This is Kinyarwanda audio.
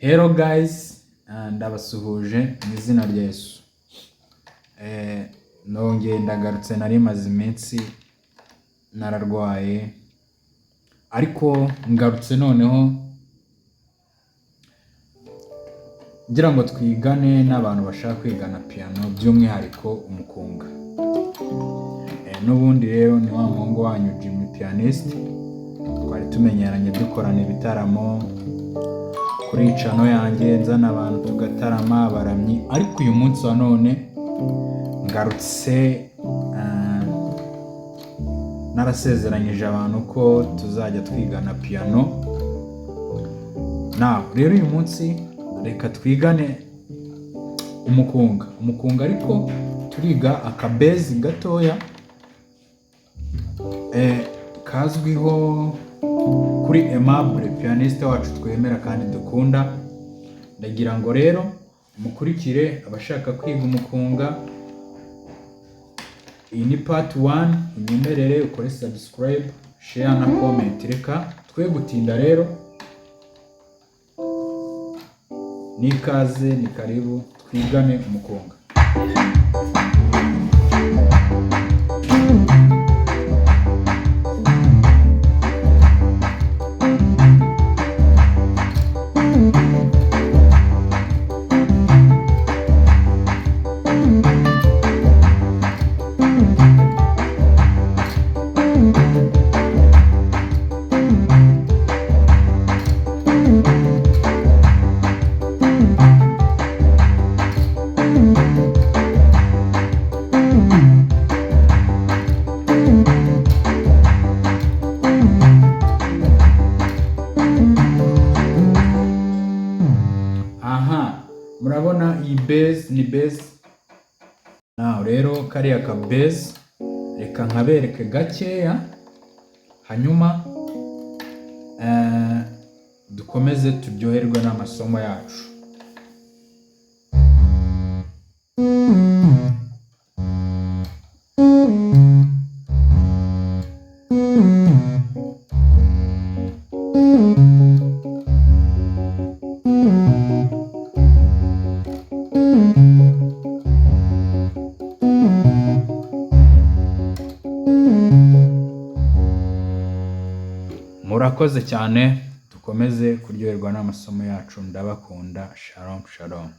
Hello guys, ndabasuhuje mu izina rya Yesu. Nongeye ndagarutse, nari maze iminsi nararwaye, ariko ngarutse noneho ngira ngo twigane n'abantu bashaka kwigana piano, by'umwihariko umukunga. N'ubundi rero ni wa muhungu wanyu Jimmy Pianist, twari tumenyeranye dukorana ibitaramo kuri channel yanjye, nzana abantu tugatarama, abaramyi. Ariko uyu munsi wa none ngarutse, narasezeranyije abantu ko tuzajya twigana piano. Nawe rero uyu munsi reka twigane umukunga. Umukunga, ariko turiga akabezi gatoya kazwiho kuri Aimable, pianiste wacu twemera kandi dukunda. Ndagira ngo rero mukurikire abashaka kwiga umukunga. Iyi ni part 1. Unyemerere ukore subscribe, share na comment. Reka twe gutinda rero, n'ikaze, ni karibu twigane umukunga. Aha murabona iyi bass ni bass. Naho rero kariya ka bass reka nkabereke gakeya, hanyuma dukomeze turyoherwe n'amasomo yacu. Murakoze cyane, dukomeze kuryoherwa n'amasomo yacu. Ndabakunda. Shalom shalom.